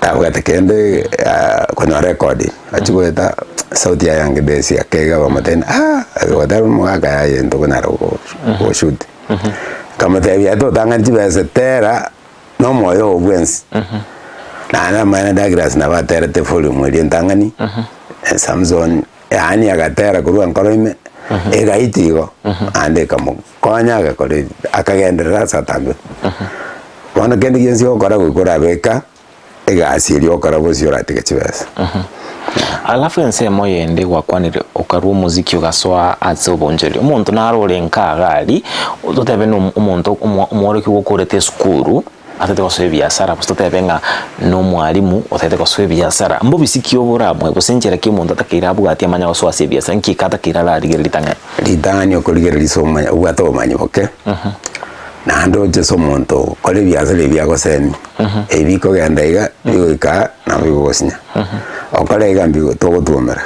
tabwate kende konyora record, achia goeta sauti yaye yange base ake iga bamotebia ah goteba omogaka yaya ntokonyara goshoot. Nkamotebia, Totang'ani chibesa, tera nomoyo oo bwensi. Naende amaene Douglas nabo aterete volume eria entang'ani, Samson yaani agatera korwa enkoro ime, egaita igo, naende ekamokonya agakora akagenderera ase atambe. Bono kende gionsi ogokora goika orabeka. egasi eria ogokora bosio oratige chibesa. Alafu ensemo yende gwakwanire okarua omoziki ogasoa ase obonchori. Omonto naro ore nka iga aria, totebe na omonto omworokigwa okorete esukuru atagete gosoa ebiasara gose totebe ng'a na omwalimu otagete gosoa ebiasara, mbobisi ki obo oramoe gose nchera ki omonto atakeire abwatie amanye gosoa ase ebiasara, nki eke atakeire ararigererie ritang'ani? Ritang'ani okorigereria ase omanya obwate obomanyi boke, naende oche ase omonto okore ebiasara ebi agosemia. Ebi bikogenda iga, bigoika aa, nabo bigogosinya. Okore iga mbi togotwomera,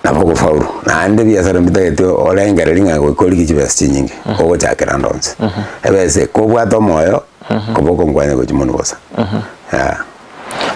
nabo ogofaulu. Naende ebiasara mbitagete orengereria ng'a goika origie chibesa chinyinge, ogochakera ande onsi. Ebesa ekobwate omoyo, koba okonkwanya gochia monwe bosa, yeah.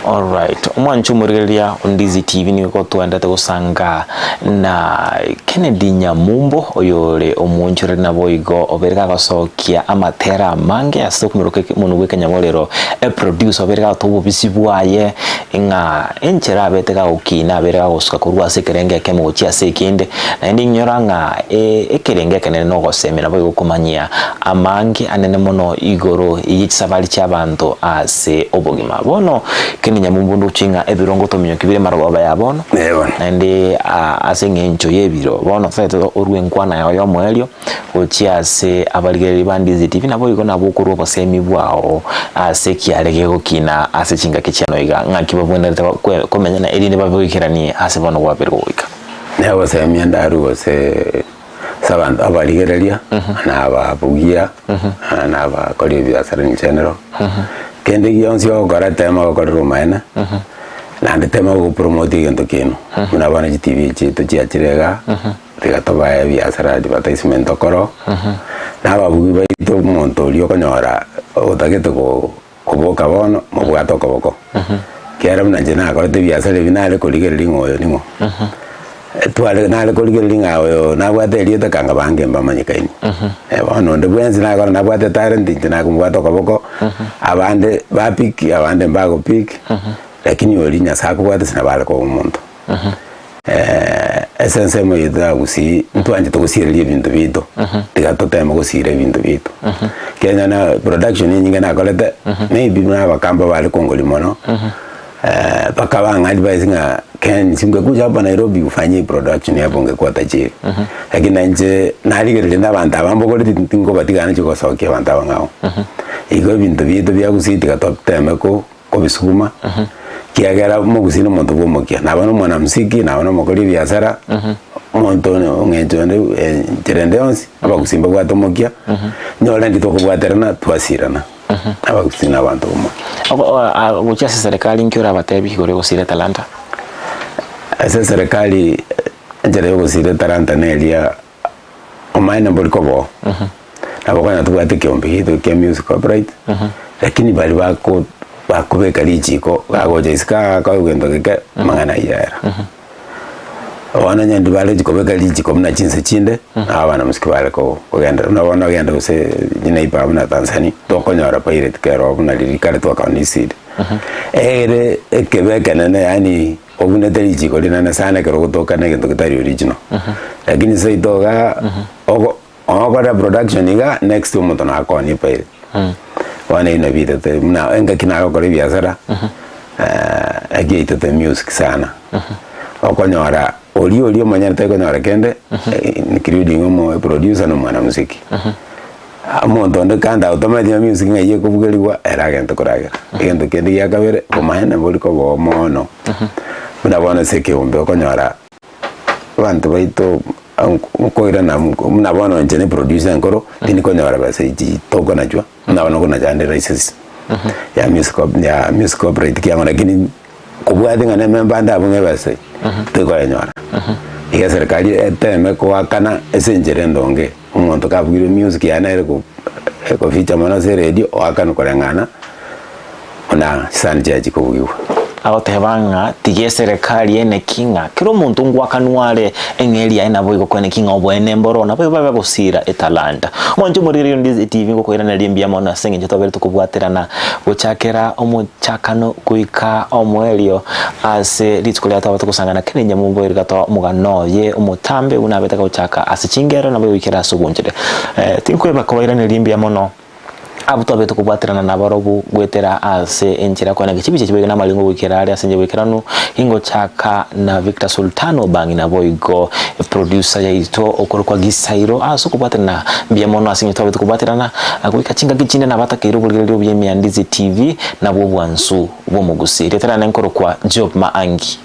Alright, omwancho omorigereria o Ndizi TV nigo twendete gosanga na Kennedy Nyamumbo oyore omoonchoreri naboigo obere gagosokia amatera amange ase okomeroka omonwe bwa ekenyaborero eproducer obere gagotoa obobisi bwaye ng'a enchera abete gagokina abere gagosuka korwa ase ekerengo ekemo gochia ase ekende naende inyora ng'a ekerengo ekenene nogosemia naboigo okomanyia amange anene mono igoro ye chisabari chi'abanto ase obogima. Bono kende nyamumbu ndoche ng'a ebirongo tominyoki bire marogoba ya bono, Eh, bono. naende ah, ase eng'encho y'ebiro bono totagete orue enkwana yao y'omoerio gochia ase abarigereria ba Ndizi TV naboigo nabo okorua obosemi bwao ase ekiare gegokina ase chingaki chiano iga ng'aki babwenerete kwe- komenya erinde babe goikeranie ase bono gwabere goika. Negosemia ndarue gose Ase abanto abarigereria, na ababugia, na abakori ebiasara in general, kende gionsi ogokora tema gokorera omaene, naende tema gopromote egento kiaino, buna bono chitibi chiaito chiachire igaa, tiga tobae ebiasara advertisement tokoro, na ababugi baito omonto oria okonyora otagete ko koboka bono, mobwate okoboko. Ekiagera buna inche nakorete ebiasara ebi nare korigereria ng'a oyo ning'o. Tware nare korigereria ng'a oyo nabwate erieta kanga bange mbamanyekaine. Bono onde bwensi nakora nabwate etalent inche nakomobwata okoboko, abande ba pick abande mbago pick, lakini oria Nyasaye akobwate ase nabo are koba omonto. Ase ensemo yaito ya Gusii, ntwanchete gosiereria ebinto biaito, tiga toteme gosiira ebinto biaito. Kenya na production enyinge nakorete, maybe buna abakamba bare kongoria mono, mpaka bang'a advice ng'a Ken si ungekuja hapa Nairobi ufanye hii production hapo ungekuwa tajiri. Lakini na inche narigereria na abanto aba mbogoretie tinkobatiga nachi gosokia abanto aba ng'ao. Igo ebinto biaito bia Gusii tiga toteme ko kobisuguma, kiagera omogusii na omonto bwa omokia, naba na omwanamuziki, naba na omokori ebiasara, omonto one eng'encho ende enchera ende yonsi, abagusii mbabwate omokia, nyore ndi tokobwaterana twasirana, abagusii na abanto ba omokia. Oko o- gochia ase eserekari nki orabatebi igoro yogosira etalanta? Ase eserekari, enchera ya ogosira etalanta neria Omaene mbori koboo, nabo okonyora tobwate ekeombe giaito kia music copyright, lakini baria bako bakobeka richiko bagocha isiko aa akoe egento geke, amang'ana ayio ayera. Bono onye ndibare kobeka richiko buna chinse chinde, nabo abana mosike bare ko kogenderera. Buna bono ogende gose neighbour buna Tanzania, tokonyora pirate kero buna riria kare twakaonisire. Ere ekebe ekenene yaani Obunete richiko rinene sana ekero ogotoka na egento getari original. Lakini seito igaa, ogo ogokora production iga, next omonto nakonie epaire. Bono eywo nabio eitete buna engaki nagokora ebiasara, naki yaitete music sana. Okonyora oria oria omonyene tari konyora kende, including omo producer na omwanamuziki. Omonto onde kando agotometi ng'a music ng'ai ekobugerigwa, ere agente koragera. Egento kende gia kabere, obomaene mbori koba oo mono, buna bono ase ekeombe okonyora abanto baito nkoirana buna bono inche ne producer enkoro, tindi konyora besa echi tokonachwa, buna bono nkonacha ande license ya music ya music copyright kiang'o lakini kobwatia ng'a nememba ande abwo ng'a ebesa eye, tikoyenyora. Iga eserikari eteme koakana ase enchera endonge. Omonto kabugire music yaye nere ko ekoficha mono ase eredio oakanwe koreng'ana buna chisani chiaye chikobugigwa. Agoteba ng'a tiga eserekari eneki ng'a kera omonto ngwakanwa are eng'eria yaye naboigo kweneki ng'a oboene mboro naboigo babe gosira etalanta. Mwanche omorigereria onde TV ngokoiraneria mbuya mono ase eng'encho twabere tokobwaterana gochakera omochakano goika omoerio Ase rituko riria twaba togosangana kera enyamumbo erigatoa omogano oye omotambe buna abete gochaka ase chingero nabo goikera ase obonchore. Tinkweba kobairaneria mbuya mono abwo twabete kobwaterana nabarobwo goetera ase enchera kweneka chibicha chibaige namaringo goikera are ase enchera boikeranu ingochaka na Victor Sultan Obang'i naboigo producer yaito okorokwa Gisairo ase okobwaterana mbuya mono ase eng'encho twabete kobwaterana goika chingaki chinde nabatakeire oborigereria obuya Emiandizi TV nabwo obwansu bw'omogusi. Rieta riane nkorokwa Job Maangi.